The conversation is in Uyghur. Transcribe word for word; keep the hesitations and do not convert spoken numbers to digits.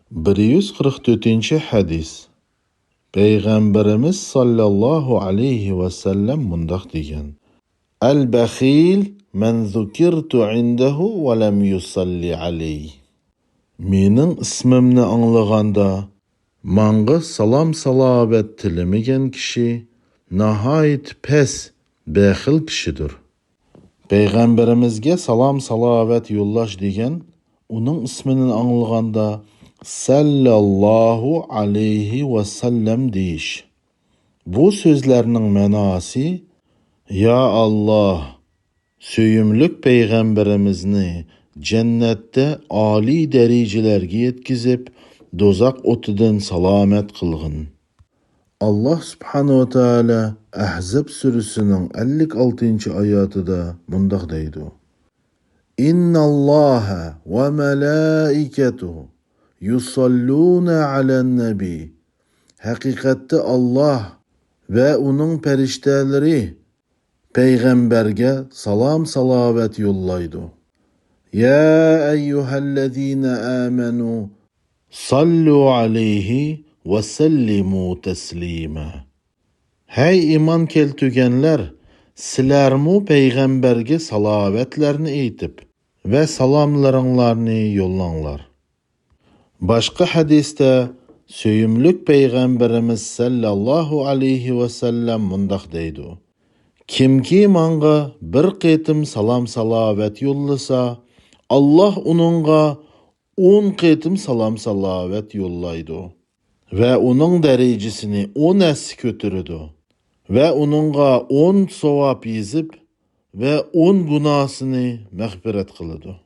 بىر يۈز قىرىق تۆتىنچى ھەدىس. پەيغەمبىرىمىز ساللاللاھۇ ئەلەيھى ۋەسەللەم مۇنداق دېگەن: «ئەل بەخىل مەن زۇكىرتۇ ئىندەھۇ ۋە لەم يۇسەللى ئەلەيھ.» مېنىڭ ئىسمىمنى ئاڭلىغاندا، ماڭا سالام-سالاۋەت تىلىمىگەن كىشى ناھايىتى پەس، بەخىل كىشىدۇر. پەيغەمبىرىمىزگە سالام-سالاۋەت يوللاش دېگەن، ئۇنىڭ ئىسمىنى ئاڭلىغاندا، سەللاللاھۇ ئەلەيھى ۋەسەللەم دېيىش. بۇ سۆزلەرنىڭ مەناسى: يا ئاللاھ، سۆيۈملۈك پەيغەمبىرىمىزنى جەننەتتە ئالىي دەرىجىلەرگە يەتكۈزۈپ، دوزاخ ئوتىدىن سالامەت قىلغىن. ئاللاھ سۇبھانەھۇ ۋە تائالا ئەھزاب سۈرىسىنىڭ ئەللىك ئالتىنچى ئاياتىدا مۇنداق دەيدۇ: «ئىنناللاھە ۋە مەلائىكەتۇھۇ يۇساللۇنە ئەلەن نەبى.» ھەقىقەتتە ئاللاھ ۋە ئۇنىڭ پەرىشتەلىرى پەيغەمبەرگە سالام-سالاۋەت يوللايدۇ. يا ئەييۇھەللەزىنە ئامەنۇ ساللۇ ئەلەيھى ۋە سەللىمۇ تەسلىما. ھەي ئىمان كەلتۈرگەنلەر، سىلەرمۇ پەيغەمبەرگە سالاۋەتلەرنى ئېيتىپ ۋە سالاملىرىڭلارنى يوللاڭلار. باشقا ھەدىستە سۆيۈملۈك پەيغەمبىرىمىز سەللاللاھۇ ئەلەيھى ۋەسەللەم مۇنداق دەيدۇ: «كىمكى ماڭا بىر قېتىم سالام-سالاۋەت يوللىسا، ئاللاھ ئۇنىڭغا ئون قېتىم سالام-سالاۋەت يوللايدۇ ۋە ئۇنىڭ دەرىجىسىنى ئون ھەسسە كۆتۈرىدۇ ۋە ئۇنىڭغا ئون ساۋاب يېزىپ ۋە ئون گۇناھسىنى مەغپىرەت قىلىدۇ.»